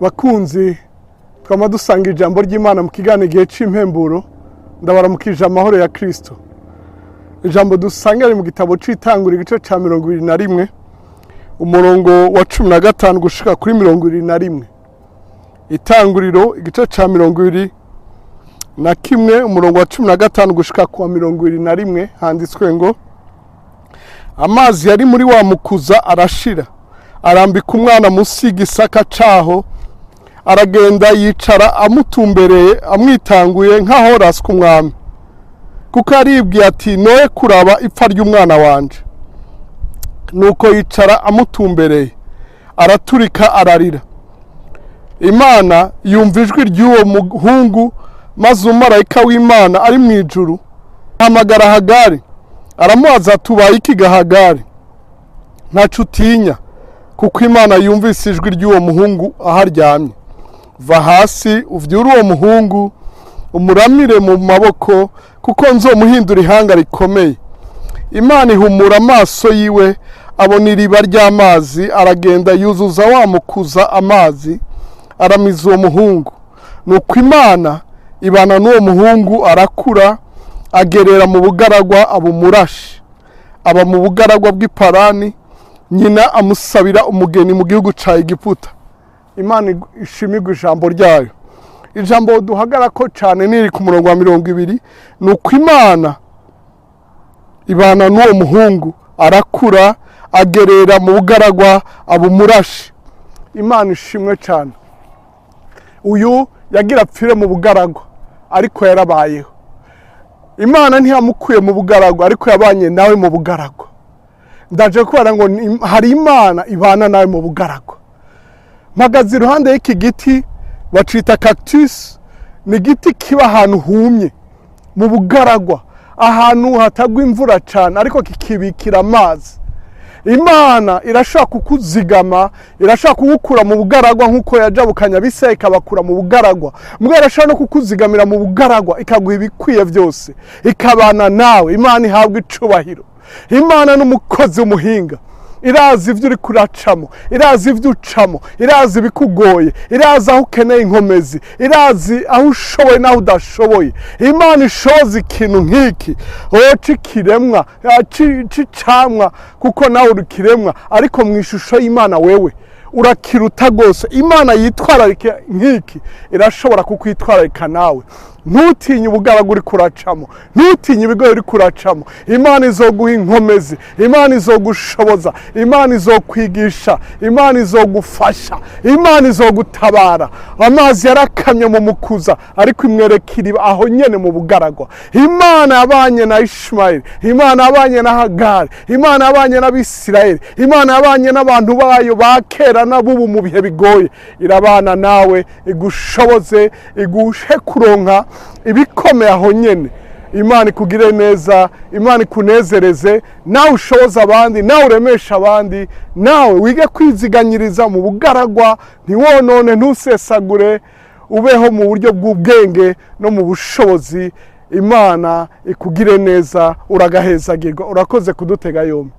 Bakunzi twama dusanga ijambo ry'Imana mu kiganiro Igihe c'Impemburo, ndabaramukije amahoro ya Kristo. Ijambo dusanga riri mu gitabo c'Itangura, igice ca 21, umurongo wa 15 gushika kuri 21. Itanguriro, igice ca 21, umurongo wa 15 gushika ku wa 21, handitswe ngo: "Amazi yari muri wa mukuza arashira. Arambika umwana munsi y'igisaka caho, aragenda yicara amutumbereye, amwitanguye nk'ahoraswe umwami, kuko yaribwiye ati: 'Noye kuraba ipfa ry'umwana wanje.' Nuko yicara amutumbereye, araturika ararira. Imana yumva ijwi ry'uwo muhungu, maze umumarayika w'Imana ari mu ijuru ahamagara Hagari, aramubaza ati: 'Ubaye iki ga Hagari? Ntaco utinya, kuko Imana yumvise ijwi ry'uwo muhungu aho aryamye. Va hasi, uvyure uwo muhungu, umuramire mu maboko, kuko nzomuhindura ihanga rikomeye.' Imana ihumura amaso yiwe, abona iriba ry'amazi, aragenda yuzuza wa mukuza amazi, aramiza uwo muhungu. Nuko Imana ibana n'uwo muhungu, arakura, agerera mu bugaragwa, aba umurashi. Aba mu bugaragwa bw'Iparani. Nyina amusabira umugeni mu gihugu ca Egiputa." Imana ishimirwe ijambo ryayo. Ijambo duhagara ko cyane niri ku murongo wa 20: "Ni uko Imana ibana n'uwo muhungu, arakura, agerera mu bugaragwa, aba umurashi." Imana ishimwe cyane. Uyu yagira apfire mu bugaragwa, ariko yarabayeho. Imana ntiyamukuye mu bugaragwa, ariko yabanye nawe mu bugaragwa. Ndaje kubera ngo hari Imana ibana nawe mu bugaragwa. Mpagaze iruhande y'iki giti bacita cactus. Ni igiti kiba ahantu humye mu bugaragwa, ahantu hatagwa imvura cyane, ariko kikibikira amazi. Imana irashobora kukuzigama, irashobora kugukura mu bugaragwa nk'uko yajabukanya Abisirayeli ikabakura mu bugaragwa. Mbwa irashobora no kukuzigamira mu bugaragwa, ikaguha ibikwiye byose, ikabana nawe. Imana ihabwa icubahiro. Imana n'umukozi w'umuhinga, irazi ibyo uri kuracamo, irazi ibyo ucamo, irazi ibikugoye, irazi aho ukeneye inkomezi, irazi aho ushoboye n'aho udashoboye. Imana ishoboza ikintu nk'iki wowe c'ikiremwa, c'icamwa, kuko nawe uri ikiremwa ariko mu ishusho y'Imana, wewe urakiruta rwose. Imana yitwararika nk'iki, irashobora kukwitwararika nawe. Ntutinye ubugaragu uri kuracamo, ntutinye ibigoyi uri kuracamo. Imana izoguha inkomezi, Imana izogushoboza, Imana izokwigisha, Imana izogufasha, Imana izogutabara. Amazi yarakamye mu mukuza, ariko imwereka iriba aho nyene mu bugaragwa. Imana yabanye na Ishimayeli, Imana yabanye na Hagari, Imana yabanye n'Abisirayeli, Imana yabanye n'abantu bayo ba kera n'abubu mu bihe bigoye. Irabana nawe, igushoboze, iguhe kuronka ibikomeye aho nyene. Imana ikugire neza, Imana ikunezereze, nawe ushoboze abandi, nawe uremeshe abandi, nawe wige kwiziganyiriza mu bugaragwa, ntiwonone, ntusesagure, ubeho mu buryo bw'ubwenge no mu bushobozi. Imana ikugire neza, uragahezagirwa. Urakoze kudutega yombi.